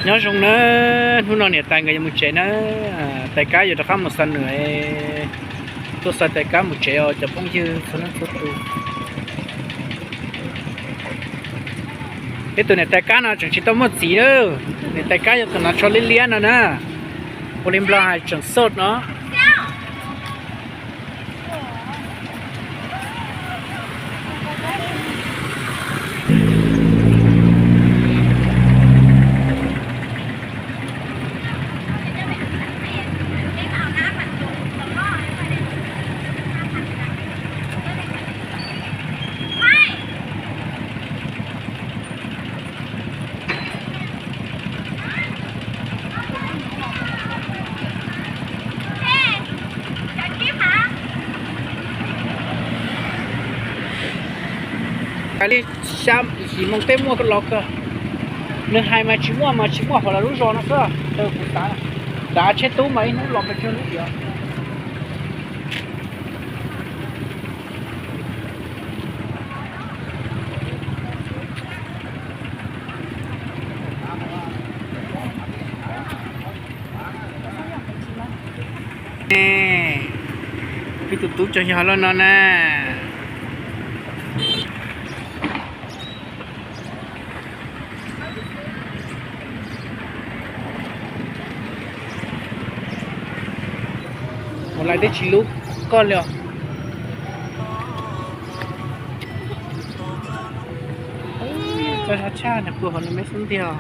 Nyob zoo na, hnub no niam tais nkawd yuav mus tsev na. Tais Kab yuav rov qab mus xa nws, tuaj xa tais Kab mus tsev os cov phooj ywg txhua leej txhua tus. Peb tus niam tais Kab no tseem tsis tau muaj txiv na. Niam tais Kab yog tus hnav tsho liab liab no na. Ua li Nplog hais tseem soj no. Kav li xya yim moos tej muaj los kawg. Nws hais mas tsis muaj mas tsis muaj hauv lawv lub zos no xwb, raws kuv xav. Dav tsheb tub mas ib hnub los pes tsawg lub tiag. Peb tus tub tseem yog loj no na. Ua lais dej tsis lub koj li os. Txog tshaj tshaj nws pw hauv nws me xub ntiag.